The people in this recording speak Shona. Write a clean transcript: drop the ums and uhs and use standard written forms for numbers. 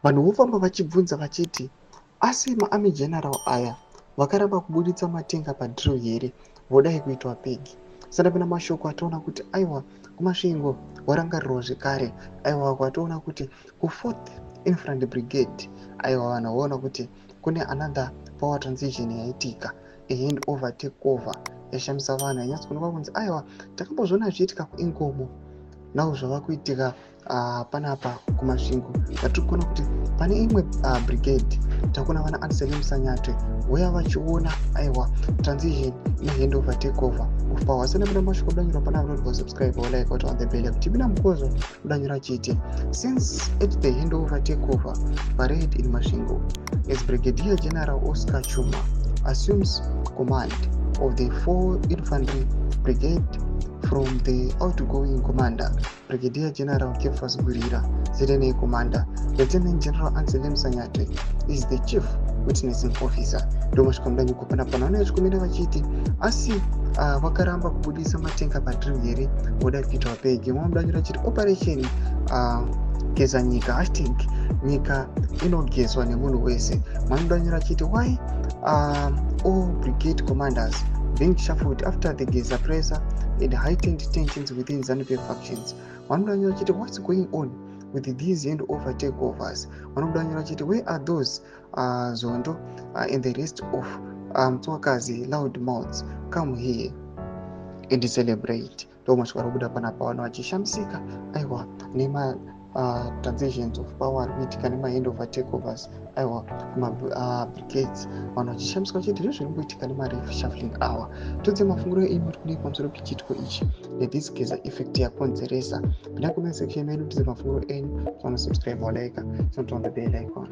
Vanhu vofamba vachibvunza vachiti, asi maarmy general aya vakaramba kubuditsa matenga padrill here, vodai kuitwa pegi? Sandapinda mashoko atoona kuti aiwa, kuMasvingo warangarirwa zvekare. Aiwa, kwatoona kuti kuFourth Infantry Brigade, aiwa, vanhu vaona kuti kune another power transition yaitika, a hand over take over yashamisa vanhu. Yanyatso kuonekwa kunzi aiwa, takambozviona zvichiitika kuInkomo, now zvava kuitika panapa kuMasvingo. Vatiri kuona kuti pane imwe brigade, takuona vana Anselem Sanyatwe uya vachiona, aiwa, transition nehandover takeover of power. Sena mashoko kudanyura panapa, not subscribe or like on the bell kuti bina mukozo kudanyura chete. Since at the handover takeover parade in Masvingo, as Brigadier General Oscar Chuma assumes command of the 4 Infantry Brigade from the outgoing commander, Brigadier General Kefas Gurira, ZNA commander Lieutenant General Anselem Sanyatwe is the chief witnessing officer. Ndomasvika mudanyuko panapa, vana vachikomenda vachiti, asi vakaramba kubudisa matenga padrill here, voda kuitwa pegi? Mumwe mudanyuro achiti operation geza nyika, #nyika inogezwa nemunhu wese. Mumwe mudanyuro achiti, why all brigade commanders being shuffled after the Geza presser and heightened tensions within ZANU-PF factions? Vanodanyura chiti, what's going on with these hand over takeovers? Vanodanyura chiti, where are those Zondo and the rest of Tswakazi loud mouths? Come here and celebrate. Ndo masvika ari kubuda panapa, vanhu vachishamisika, aiwa, nema transitions of power ari kuitika nemahandover takeovers, aiwa, kumabrigades. Vanhu vachishamisika vachiti ndizvo zviri kuitika nemareshuffling awa. Todze mafungiro enyu kuti kudii pamusoro pechiitiko ichi nethis Geza effect yakonzeresa. Pinda comment section medu, tidze mafungiro enyu. Vanosubscribe, walike, turn on the bell icon.